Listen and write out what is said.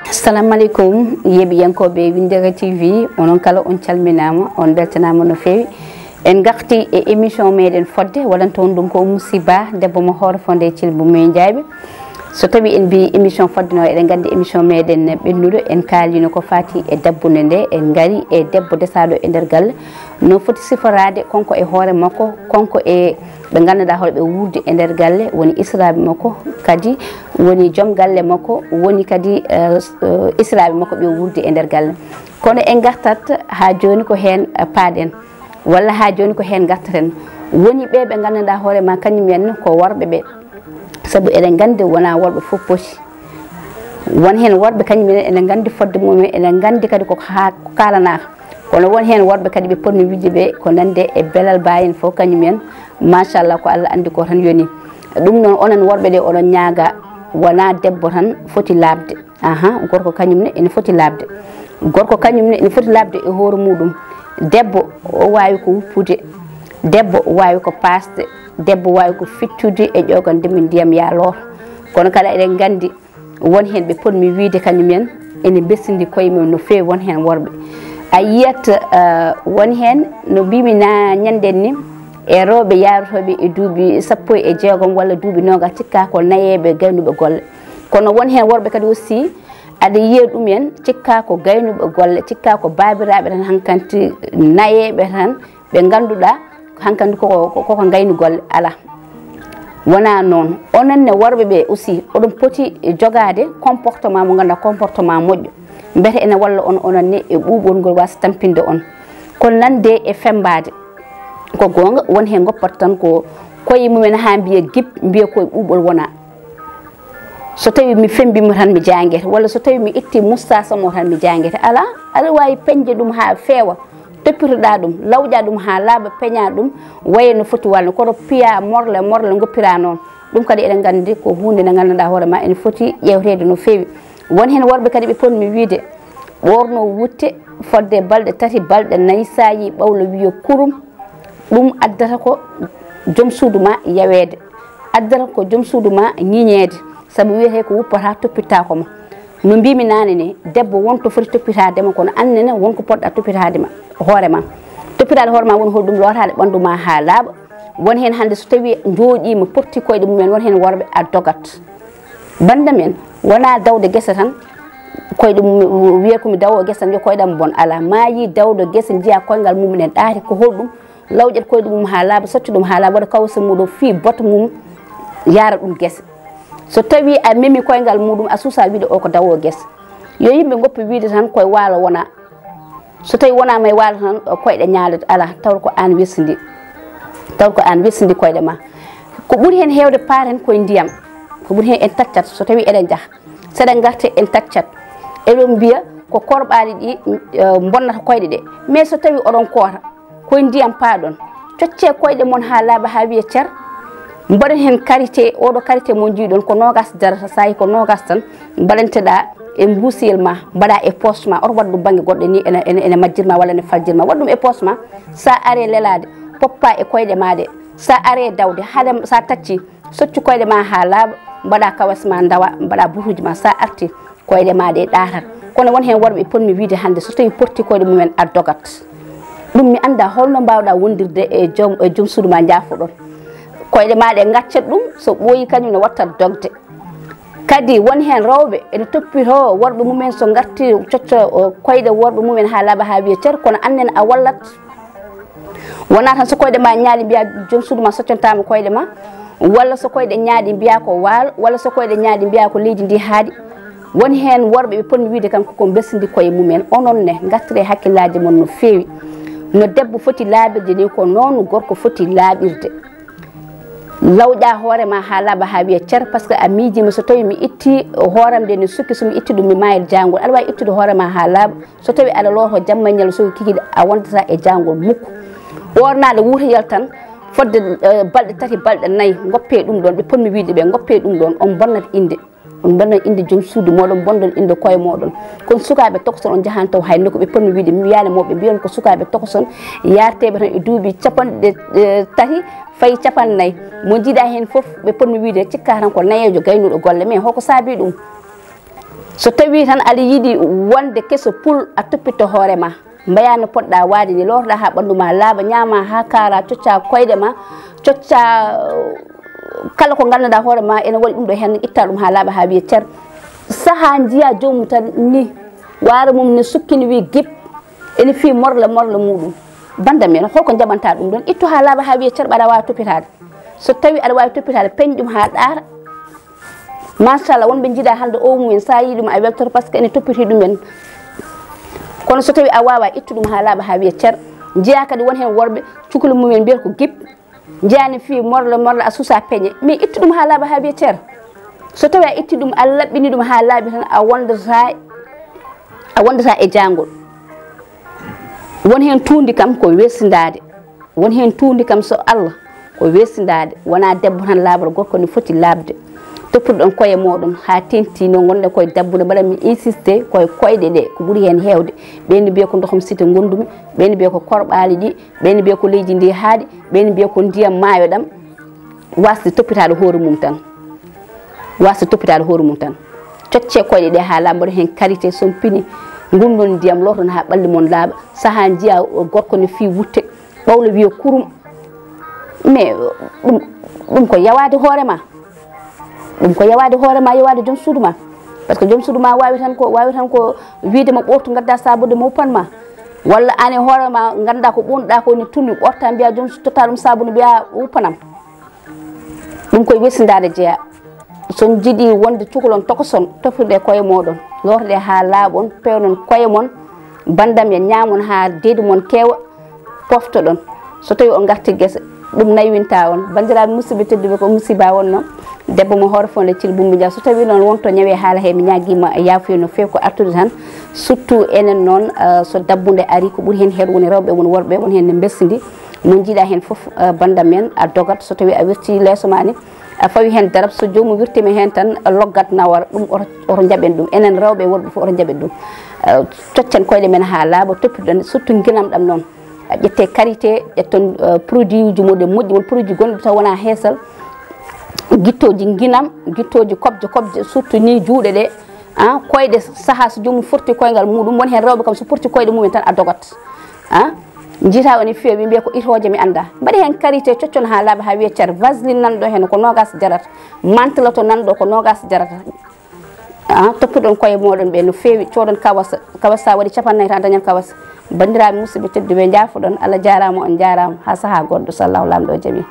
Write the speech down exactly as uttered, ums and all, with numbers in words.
Assalamu aleykum, yeeɓiyankooɓe Winndere T V, onon kala on calminaama, on mbeltanaama no feewi. En ngarti e émission meɗen fodde, waɗanta on ɗum ko Umu Siba, debbo mo Hoore Fonde e Cilbu Mey Njaaɓe. So tawi en mbi émission fodde no, eɗen nganndi émission meɗen ɓennuɗo, en kaalino ko faati e dabbunde nde, en ngari e debbo desaaɗo e nder galle, no foti siforaade konko e hoore makko, konko e ɓe ngannduɗaa hoore ɓe wuurde e nder galle, woni israaɓe makko, kadi woni joom galle makko, woni kadi, eh, eh, israaɓe makko ɓe wuurde e nder galle. Kono en ngartat haa jooni ko heen, eh, paaɗen, walla haa jooni ko heen ngartaten. Woni ɓe ɓe ngannduɗaa hoore ma kañum en ko worɓe ɓe, sabu eɗen nganndi wonaa worɓe fof poti. Won heen worɓe kañum en eɗen nganndi fodde mumen, eɗen nganndi kadi ko haa ko kaalanaaka. Kono won heen worɓe kadi ɓe potmi wiide ɓe ko nande e Belal Ba en fof kañum en, machallah, ko Allah anndi ko tan yoni. Ɗum noon onon worɓe ɗe oɗon ñaaga, wonaa debbo tan foti laaɓde. Aha, gorko kañum ne ene foti laaɓde. Gorko kañum ne ene foti laaɓde e hoore muɗum. Debbo o waawi ko wuppude, debbo waawi ko paasde, debbo waawi ko fittude e ƴoogande mum ndiyam yaa looto. Kono kala eɗen nganndi won heen ɓe potmi wiide kañum en ene mbesndi koye mum no feewi, won heen worɓe. A yiyat, eh, won heen no mbimi na ñanden ni, e rewɓe yaarotooɓe e duuɓi sappo e jeegom walla duuɓi noogas, cikka ko nayeeɓe gaynuɓe golle. Kono won heen worɓe kadi aussi, aɗa yiya ɗum en, cikka ko gaynuɓe golle, cikka ko baabiraaɓe tan hankanti nayeeɓe tan, ɓe ngannduɗaa hankanti koko, koko ngayni golle, alaa. Wonaa noon. Onon ne worɓe ɓe aussi, oɗon poti jogaade comportement mo ngannduɗaa, comportement moƴƴo. Mbete ene walla on, onon ne e ɓuuɓol ngol waasa tampinde on. Kono nande e femmbaade, ko goonga, won heen ngoppata tan ko koye mumen haa mbiya gib, mbiya koye ɓuuɓol wonaa. So tawi mi femmbiima tan mi jaangete, walla so tawi mi itti mustaasa mo tan mi jaangete. Alaa, aɗa waawi peñde ɗum haa feewa, toppitoɗaa ɗum, lawƴaa ɗum haa laaɓa, peñaa ɗum, waya no foti wonde, kono piyaa morle, morle ngoppiraa noon. Ɗum kadi eɗen nganndi ko huunde nde ngannduɗaa hoore ma ene foti ƴeewteede no feewi. Won heen worɓe kadi ɓe potmi wiide, ɓoorno wutte fodde balɗe tati, balɗe nayi, so a yii ɓawlo wiya kurum, ɗum addata ko joom suudu ma yaweede, addata ko joom suudu ma ñiñeede, sabu wiyetee ko wuppata toppitaako ma. No mbimi naane ni, debbo won to foti toppitaade ma, kono aan nene won ko poɗɗa toppitaade ma, hoore ma. Toppitaade hoore ma woni holɗum? Lootaade ɓanndu ma haa laaɓa. Won heen hannde so tawi njooɗiima, porti koyɗe mumen, won heen worɓe a dogat. Bannda men, wonaa dawde gese tan, koyɗe mum, wiya ko mi dawo gese tan, yo koyɗam bon, alaa. Maa yii dawɗo gese, njiya koyngal mum ene ɗaati, ko holɗum? Lawƴat koyɗe mum haa laaɓa, socca ɗum haa laaɓa, waɗa kawse muɗum, fii bota mum, yaara ɗum gese. So tawi a memi koyngal muɗum, a suusa wiide o ko dawo gese. Yo yimɓe ngoppu wiide tan koye waalo wona. So tawi wonaa may waalo tan, koyɗe ñaalata, alaa, tawata ko aan wesndi. Tawata ko aan wesndi koyɗe ma. Ko ɓuri heen heewde paaten koye ndiyam. Ko ɓuri heen en taccat so tawi eɗen njaha. Seɗen ngarta en taccat. Eɗon mbiya ko korɓaali ɗi, eh, mbonnata koyɗe ɗe. Mais so tawi oɗon koota, koye ndiyam paaɗon. Coccee koyɗe mon haa laaɓa, haa wiya cer. Mbaɗen heen karité, oɗo karité mo njiiɗon ko noogas darata, so a yii ko noogas tan, mbaɗanteɗaa e mbuusiyel ma, mbaɗa e poche ma, oto waɗ ɗum bannge goɗɗo ni, ene, ene, ene majjir ma walla ene faljir ma. Waɗ ɗum e poche ma, so a aree lelaade, poppa e koyɗe ma ɗe. So a aree dawde, haade so a tacci, soccu koyɗe ma haa laaɓa, mbaɗa kawas ma, ndawa, mbaɗa butuuji ma, so a arti, koyɗe ma ɗe ɗaatat. Kono won heen worɓe potmi wiide hannde, so tawi porti koyɗe mumen a dogat. Ɗum mi annda holno mbaawɗa wondirde e joom, e joom suudu ma njaafoɗon. Koyɗe ma ɗe ngaccat ɗum, so ɓooyi kañum ne watta dogde. Kadi won heen rewɓe ene toppitoo worɓe mumen so ngarti cocco, o, koyɗe worɓe mumen haa laaɓa haa wiya cer, kono aan nene a wallat. Wonaa tan so koyɗe ma ñaaɗi mbiya joom suudu ma soccantaama koyɗe ma, walla so koyɗe ñaaɗi mbiya ko waalo, walla so koyɗe ñaaɗi mbiya ko leydi ndi haaɗi. Won heen worɓe ɓe potmi wiide kam koko mbesndi koye mumen. Onon ne, ngartire hakkillaaji mon no feewi. No debbo foti laaɓirde ni, ko noon gorko foti laaɓirde. Lawƴa hoore ma haa laaɓa haa wiya cer, par ce que a miijiima, so tawi mi itti hooram nde ne sukki, so mi itti ɗum mi maayat jaangol. Aɗa waawi ittude hoore ma haa laaɓa, so tawi aɗa looto jamma e ñalawma, so kikiiɗe a wondataa e jaangol mukku. Ɓoornaade wuutoyel tan, fodde, eh, balɗe tati, balɗe nayi, ngoppee ɗum ɗoon, ɓe potmi wiide ɓe, ngoppee ɗum ɗoon, on mbonnat innde. On bonnan innde joom suudu mooɗon, bonnan innde koye mooɗon. Kono sukaaɓe tokoson on njahan taw hay nokku ɓe potnoo wiide, mi wiyaani mo, ɓe mbiyan ko sukaaɓe tokoson yaareteeɓe tan e duuɓi capanɗe, eh, tati fayi capannayyi. Mo njiiɗaa heen fof ɓe potnoo wiide cikkaa tan ko nayeejo gaynuɗo golle. Mais hoko saabii ɗum? So tawii tan aɗa yiɗi wonde keso pul, a toppito hoore ma. Mbayaa no poɗɗaa waade ni, lootoɗaa haa ɓanndu ma laaɓa, ñaamaa haa kaaraa, coccaa koyɗe ma, coccaa, eh, kala ko nganndanɗaa hoore ma ene waɗi ɗum ɗo heen, ittaa ɗum haa laaɓa haa wiya cer. Sahaa njiyaa joomum tan ni, waare mum ne sukkini, wiyi gip, ene fii morle morle muuɗum. Banndam en, holko njaɓantaa ɗum ɗoon? Ittu haa laaɓa haa wiya cer, ɓaɗa waawa toppitaade. So tawii aɗa waawi toppitaade, peñ ɗum haa ɗaara. Machallah, wonɓe njiiɗaa hannde o mumen, so a yii ɗum a weltoto, par ce que ene toppiti ɗum en. Kono so tawii a waawaa, ittu ɗum haa laaɓa haa wiya cer. Njiyaa kadi won heen worɓe, cukle mumen mbiyata ko gip. Njiyaa ne fii morle morle, a suusaa peñe. Mais ittu ɗum haa laaɓa haa wiya cer. So tawii a itti ɗum, a laɓɓini ɗum haa laaɓi tan, a wondataa, a wondataa e jaangol. Won heen tuundi kam ko wersindaade. Won heen tuundi kam so Allah ko wersindaade. Wonaa debbo tan laaɓata, gorko ne foti laaɓde. Toppitoɗon koye mooɗon haa teeŋti no ngonɗen koye dabbude. Mbaɗa mi insisté koye koyɗe ɗe, ko ɓuri heen heewde. Ɓeen mbiya ko ndoham site ngonndumi, ɓeen mbiya ko korɓaali ɗi, ɓeen mbiya ko leydi ndi haaɗi, ɓeen mbiya ko ndiyam maayo ɗam. Waasde toppitaade hoore mum tan. Waasde toppitaade hoore mum tan. Coccee koyɗe ɗe haa laaɓa, mbaɗon heen karité, sompini, ngunndon ndiyam, looton haa ɓalli mon laaɓa. Sahaa njiyaa gorko ne fii wutte, ɓawlo wiya kurum. Mais ɗum, ɗum ko yawaade hoore ma. Ɗum ko yawaade hoore ma, yawaade joom suudu ma. Par ce que joom suudu ma waawi tan ko, waawi tan ko wiide ma ɓooftu, ngaddaa saabude mo wuppan ma. Walla aan e hoore ma nganndaa ko ɓoofɗaa ko ne tunni, ɓooftaa mbiyaa joom suudu, tottaa ɗum saabude mbiyaa wuppanam. Ɗum koye wersindaade jeyaa. So on njiɗii wonde cukalon tokoson, toppitoɗee koye mooɗon, lootoɗee haa laaɓon, peewnon koye mon, banndam en, ñaamon haa deedi mon keewa, poftoɗon. So tawii on ngartii gese, ɗum naywinta on. Banndiraaɓe musidɓe tedduɓe, ko musiba wonnoo, debbo mo Hoore Fonde Thily Boumbou Dia. So tawii noon won to ñawi e haala he, mi ñaagiima yaafuya no feewi ko artude tan, surtout enen noon, eh, so dabbunde arii, ko ɓuri heen heewde woni rewɓe, woni worɓe, won heen ne mbelsinii. Mo njiiɗaa heen fof, eh, banndam en, a dogat. So tawii a wirtii leeso ma ni, a fawi heen darap, so joomum wirtiima heen tan, loggat nawara, ɗum oto, oto njaɓen ɗum. Enen rewɓe e worɓe fof oto njaɓen ɗum. Eh, coccen koyɗe men haa laaɓa, toppitoɗen, surtout nginam ɗam noon. A ƴettee karité, ƴetton, eh, produit uji moɗon moƴƴi, won produit gonɗi taw wonaa heesal. Gittooji nginam, gittooji kobje kobje, surtout ni juuɗe ɗe, ah, koyɗe, sahaa so joomum forti koyngal muuɗum, won heen rewɓe kam so porti koyɗe mumen tan a dogat. Ah, njiitaa on e feewi, mbiya ko itooje mi anndaa. Mbaɗi heen karité, coccon haa laaɓa haa wiya cer. Vaseline nan ɗo heen ko noogaas jarata. Mantelato nan ɗo ko noogaas jarata. Ah, toppitoɗon koye mooɗon ɓe no feewi, cooɗon kawas. Kawas, so a waɗii capannayyi tan a dañat kawas. Banndiraaɓe musidɓe tedduɓe, njaafoɗon. Allah jaaraama, on njaaraama. Haa sahaa goɗɗo, so Allahu Laamɗo jaɓii.